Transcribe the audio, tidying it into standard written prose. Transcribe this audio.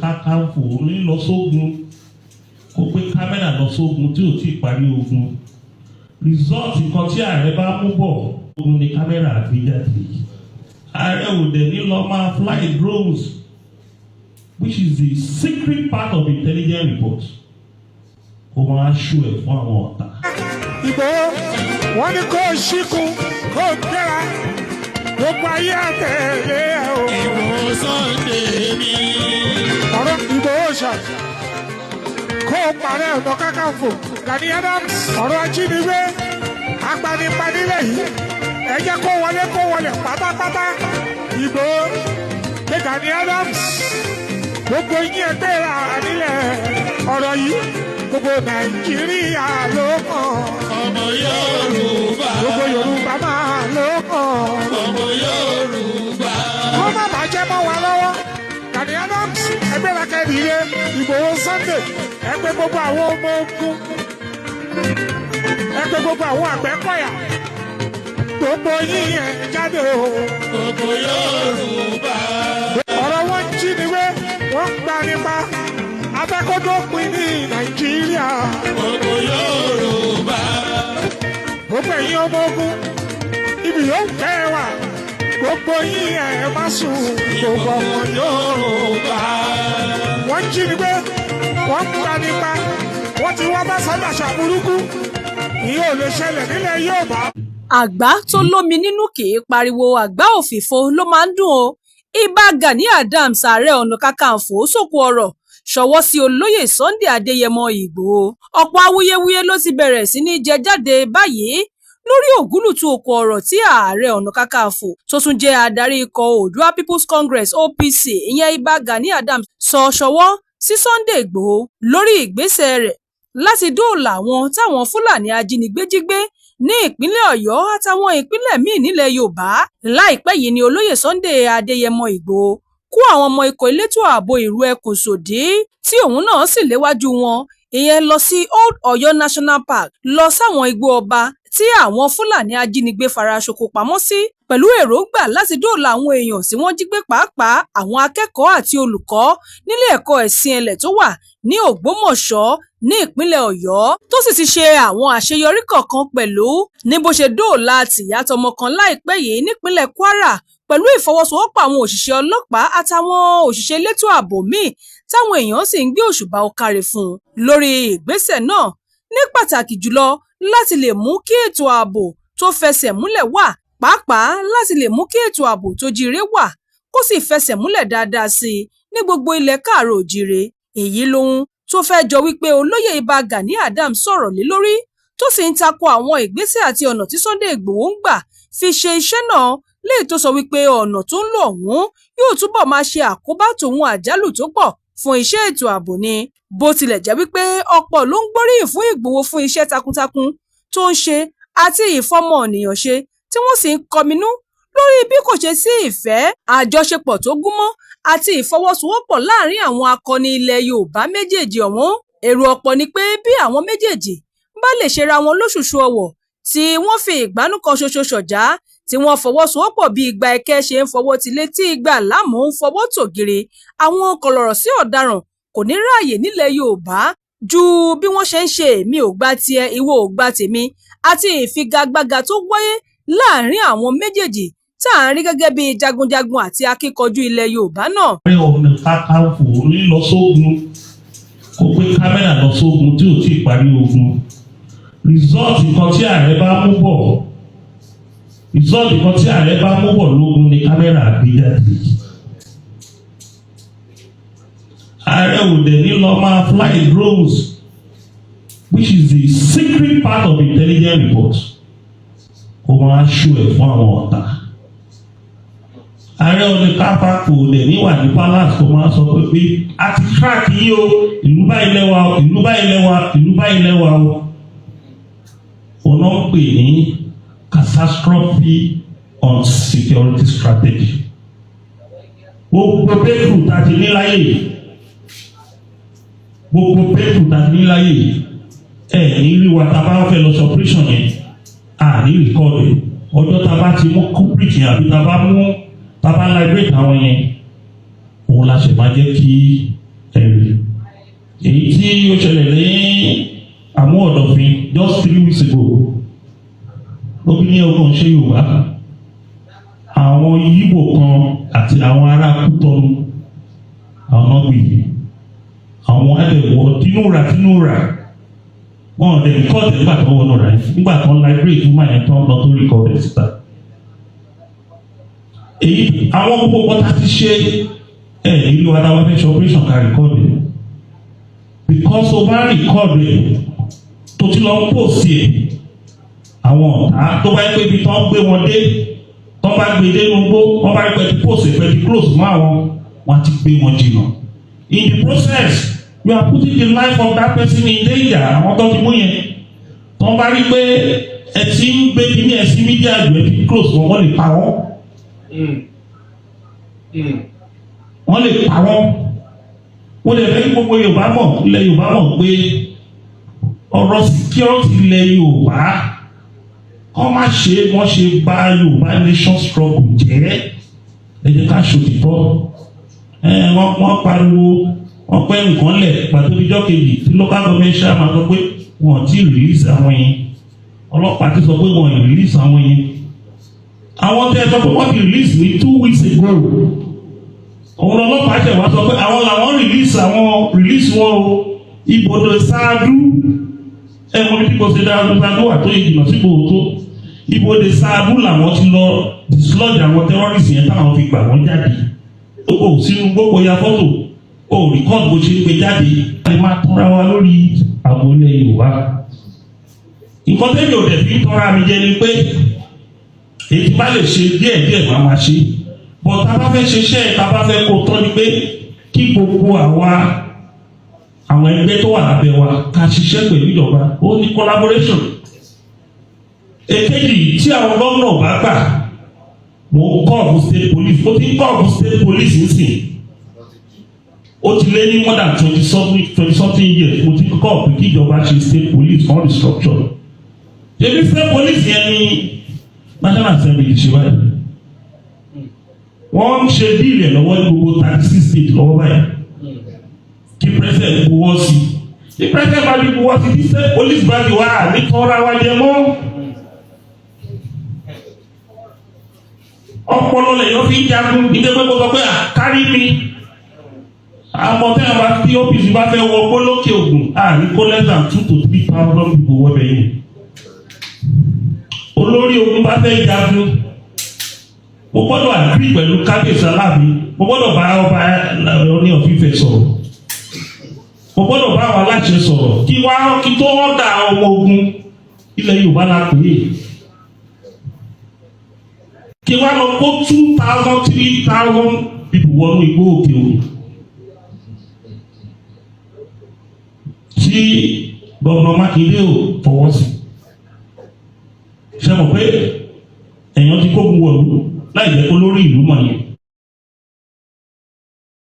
Kakanfò ní lọ sógun, kó gbé kámẹ́rà lọ sógun tí ò tí ì parí ogun. Result kan tí ààrẹ bá mú bọ̀ ogun ni kámẹ́rà gbé jáde. Ààrẹ ò dẹ̀ ní lọ máa fly drones, which is the secret part of intelligence report, kó máa ṣú ẹ̀ fún àwọn ọ̀tá. Ìgbòho, wọ́n ní kó ṣíkun kó gbéra, gbogbo ayé àtẹ̀lé ẹ o. Ìgbòho Sunday mi. Ọ̀rọ̀ Ìgbòho ṣà kó parẹ́ Ọ̀nà Kakanfò Gani Adams, ọ̀rọ̀ ajínigbé agbanipanilẹ̀ yìí, ẹ jẹ́ kó wọlé, kó wọlé pátápátá. Ìgbòho pé Gani Adams, gbogbo yín ẹgbẹ́ rà nílẹ̀, ọ̀rọ̀ yìí gbogbo Nàìjíríà ló kàn. Ọmọ Yorùbá. Gbogbo Yorùbá máa ló kàn. Ọmọ Yorùbá. Kó má bàjẹ́ mọ́ wa lọ́wọ́. Gani Adams, ẹgbẹ́ lákẹ́dìyẹ Ìgbòho Sunday, ẹgbẹ́ gbogbo àwọn ọmọ ogun, ẹgbẹ́ gbogbo àwọn Àgbẹ̀kọ̀yà, gbogbo yín ẹ̀ jáde o. Gbogbo Yorùbá. Ọ̀rọ̀ wọn jí ni wé, wọ́n ń gba nípa afẹ́kọ́dọ́pin ní Nàìjíríà. Gbogbo Yorùbá. Gbogbo ẹ̀yin ọmọ ogun, ibi yóò kẹ́ ẹ wà, gbogbo yín ẹ̀ má sùn, gbogbo ọmọ Yorùbá. Wọ́n jí ni pé wọ́n ń gba nípa, wọ́n ti wá bá sábàṣà burúkú, ìyẹn ò lè ṣẹlẹ̀ nílẹ̀ Yorùbá. Àgbá tó lómi nínú kì í pariwo, àgbá òfìfo ló máa ń dún o. Ibà Gani Adams, Ààrẹ Ọ̀nà Kakanfò, sọ̀kò ọ̀rọ̀ ṣọwọ́ sí olóyè Sunday Adéyẹmọ Ìgbòho. Ọ̀pọ̀ awuyewuye ló ti bẹ̀rẹ̀ sí ní jẹ jáde báyìí lórí ògúlùtù òkò ọ̀rọ̀ tí Ààrẹ Ọ̀nà Kakanfò, tó tún jẹ́ adarí ikọ̀ Oòduà People's Congress, OPC, ìyẹn Ibà Gani Adams, sọ ṣọwọ́ sí Sunday Ìgbòho lórí ìgbésẹ̀ rẹ̀ láti dóòlà àwọn táwọn Fúlàní ajínigbé jí gbé ní ìpínlẹ̀ Ọ̀yọ́ àtàwọn ìpínlẹ̀ míín nílẹ̀ Yorùbá. Láìpẹ́ yìí ni olóyè Sunday Adéyẹmọ Ìgbòho kó àwọn ọmọ ikọ̀ elétò ààbò ìlú ẹkùn sòdí, tí òun náà sì léwájú wọn, ìyẹn lọ sí Old Ọ̀yọ́ National Park, lọ sáwọn igbó ọba tí àwọn Fúlàní ajínigbé fara ṣoko pamọ́ sí, pẹ̀lú èròǹgbà láti dóòlà àwọn èèyàn tí wọ́n jí gbé, pàápàá àwọn akẹ́kọ̀ọ́ àti olùkọ́ nílé ẹ̀kọ́ Ẹ̀sìn Ẹlẹ̀ tó wà ní Ògbómọ̀ṣọ́ ní ìpínlẹ̀ Ọ̀yọ́, tó sì ti ṣe àwọn àṣeyọrí kọ̀ọ̀kan pẹ̀lú ní bó ṣe dóòlà tìyá tọmọ kan láìpẹ́ yìí nípínlẹ̀ Kwara pẹ̀lú ìfọwọ́sowọ́pọ̀ àwọn òṣìṣẹ́ ọlọ́pàá àtàwọn òṣìṣẹ́ elétò ààbò míì, táwọn èèyàn sì ń gbé òṣùbà ọ̀kàrẹ̀ fún un lórí ìgbésẹ̀ náà, ní pàtàkì jùlọ láti lè mú kí ètò ààbò tó fẹsẹ̀ múlẹ̀ wà, pàápàá láti lè mú kí ètò ààbò tó jíire wà, kó sì fẹsẹ̀ múlẹ̀ dáadáa sí i ní gbogbo ilẹ̀ káàárọ̀ oòjíire. Èyí lohun tó fẹ́ jọ wípé olóyè Ibà Gani Adams sọ̀rọ̀ lé lórí, tó sì ń tako àwọn ìgbésẹ̀ àti ọ̀nà tí Sunday Ìgbòho ń gbà fi ṣe iṣẹ́ náà, léyìí tó sọ wípé ọ̀nà tó ń lò ọ̀hún yóò túbọ̀ máa ṣe àkóbá tòun àjálù tó pọ̀ fún iṣẹ́ ètò ààbò ni. Bó tilẹ̀ jẹ́ wípé ọ̀pọ̀ ló ń gbóríyìn fún Ìgbòho fún iṣẹ́ takuntakun tó ń ṣe àti ìfọmọnìyàn ṣe, tí wọ́n sì ń kọminú lórí bí kò ṣe sí ìfẹ́, àjọṣepọ̀ tó gúnmọ́ àti ìfọwọ́sowọ́pọ̀ láàrin àwọn akọni ilẹ̀ Yorùbá méjèèjì ọ̀hún, èrò ọ̀pọ̀ ni pé bí àwọn méjèèjì bá lè ṣera wọn lóṣùṣù ọwọ̀, tí wọ́n fi ìgbánú kan ṣoṣo ṣọ̀já, tí wọ́n fọwọ́sowọ́pọ̀ bí igba ẹkẹ ṣe ń fọwọ́ tilé tí igba láàmú ń fọwọ́ tògiri, àwọn kọ̀lọ̀rọ̀sí ọ̀daràn kò ní ráàyè nílẹ̀ Yorùbá ju bí wọ́n ṣe ń ṣe èmi ò gba tiẹ̀, ìwọ ò gba tèmi àti ìfigagbága tó wáyé láàrin àwọn méjèèjì tá à ń rí gẹ́gẹ́ bí jagunjagun àti akíkanjú ilẹ̀ Yorùbá náà. Ààrẹ Ọ̀nà Kakanfò ní lọ sógun, kó gbé kámẹ́rà lọ sógun tí ò tí ì parí ogun. Result kan tí ààrẹ bá mú bọ̀, result kan tí ààrẹ bá mú bọ̀ lógun ni kámẹ́rà gbé jáde. Ààrẹ ò dẹ̀ ní lọ máa fly drones, which is the secret part of intelligence report, kó máa ṣú ẹ̀ fún àwọn ọ̀tá. Ààrẹ Ọ̀nà Kakanfò dẹ̀ ní wà ní palace kó máa sọ pé a ti track yìí o, ìlú báyìí lẹ́wà o, ìlú báyìí lẹ́wà, ìlú báyìí lẹ́wà o. Ọ̀nà ń pè ní catastrophe on security strategy. Gbogbo breakthrough tá a ti ní láyé yìí, gbogbo breakthrough tá a ti ní láyé yìí, ẹ ní rí wa tá a bá fẹ́ lọ sí operation yẹn, a ní record. Ọjọ́ tá a bá ti mú culprit yẹn àbí tá a bá mú, tá a bá liberate àwọn yẹn, Òun la ṣe máa jẹ́ kí ẹ̀rí èyí tí ó ṣẹlẹ̀ ní Àmú Ọ̀dọ̀fin just 3 weeks ago. Obìnrin ọgbọ̀n ṣe Yorùbá, àwọn Yíbò kan àti àwọn ará Kútọ́nù, àwọn náà gbé àwọn adẹ̀wọ̀ tínúra tínúra. Wọn ò dẹ̀ record nígbà tó wọnú rẹ̀, nígbà tó ń liberate woman yẹn tó ń lọ tó record ẹ̀ síta. Èyí àwọn gbogbo kọ́tà ti ṣe ẹ̀ nílò adáwọ́ fẹ́ ṣe operation ká record ẹ̀, because o bá record ẹ̀ tó ti lọ post ẹ̀, àwọn ọ̀tá tó bá yẹ pé ibi tó ń gbé wọn dé, tó bá gbé dé inú gbó, wọ́n bá rí pé ti post ẹ̀, pé ti close mọ́ àwọn, wọ́n ti gbé wọn jìnnà. In the process, you are putting the life of that person in danger. Àwọn tó ti mú yẹn, tó bá rí pé ẹ ti ń gbé kíní ẹ sí media jù, ẹ ti close wọn, wọ́n lè pa wọ́n. Wọ́n lè pa wọ́n. Wọ́n lè fẹ́ kí gbogbo Yorùbá mọ̀, ilẹ̀ Yorùbá mọ̀ pé ọ̀rọ̀ security ilẹ̀ Yorùbá kọ́ má ṣe wọ́n ṣe bá Yorùbá nation struggle jẹ́. Ẹ jẹ́ ká ṣòtítọ́. Ẹ wọ́n pariwo, wọ́n pẹ́ nǹkan lẹ̀ pàtó ìjọ́ kejì tí local government chairman sọ pé wọ́n ti release àwọn yẹn, ọlọ́pàá ti sọ pé wọ́n release àwọn yẹn. Àwọn tẹ́ ẹ sọ pé wọ́n ti release ní 2 weeks ago, òun ọlọ́pàá ṣẹ̀ wá sọ pé àwọn làwọn release, àwọn release wọn o. Ibodè ṣáájú, ẹ mọ bí kò ṣe dáa ṣáájú wà tó ìjìnà sípò tó ibodè ṣáájú làwọn ti lọ dislodge àwọn terrorists yẹn táwọn fi gbà wọ́n jáde. Ó sínú gbogbo ya fọ́tò, ó record bó ṣe ń gbé jáde. A lè máa tọ́ra wa lórí ààbò ilẹ̀ Yorùbá. Nǹkan tẹ́lẹ̀ ò dẹ̀ fi ń tọ́ra mi jẹ ni pé èyí tí bá lè ṣe díẹ̀ díẹ̀ máa ma ṣe, but tá a bá fẹ́ ṣiṣẹ́, tá a bá fẹ́ kó tọ́ ni pé kí gbogbo àwa àwọn ẹgbẹ́ tó wà lábẹ́ wa ká ṣiṣẹ́ pẹ̀lú ìjọba. Ó ní collaboration. Èkejì, tí àwọn gómìnà bá gbà, mo call fún state police. Mo ti ń call fún state police nísìn, ó ti lé ní more than 20 something years mo ti ń call pé kí ìjọba ṣe state police on restructure. Ṣebí state police yẹn ní National Assembly ti ṣe báyìí. Wọ́n ń ṣe bill ẹ̀ lọ́wọ́ ní gbogbo 36 states lọ́wọ́ báyìí kí president buwọ́ sí. Tí president bá ti buwọ́ sí, tí state police bá ti wá, ní tọ́ra wa jẹ mọ́. Ọpọlọ lèyàn fi ń jagun ìdè pé kó sọ pé kárí mi. Àmọ́ tẹ́yàn bá tí OPC bá fẹ́ wọ gbólókè Ògùn, àní kó less than 2 to 3 thousand people wọ́ bẹ̀ yẹn. Olórí ogun bá fẹ́ jagun, mo gbọ́dọ̀ agree pẹ̀lú kábíyèsí Aláàfin, mo gbọ́dọ̀ bá ọba Ọọ̀ni of Ifẹ̀ sọ̀rọ̀, mo gbọ́dọ̀ bá àwọn aláṣẹ sọ̀rọ̀ kí wá kí tó ọ̀dà ọmọ ogun. Ilẹ̀ Yorùbá la pè é. Kí wá lọ kó 2,000, 3,000 people wọnú igbó Òkè Ògùn tí gómìnà Mákindé ò fọwọ́ sí, ṣe mọ̀ pé èèyàn ti kógun wọ̀lú láì jẹ́ kó lórí ìlú mọ̀ yẹn.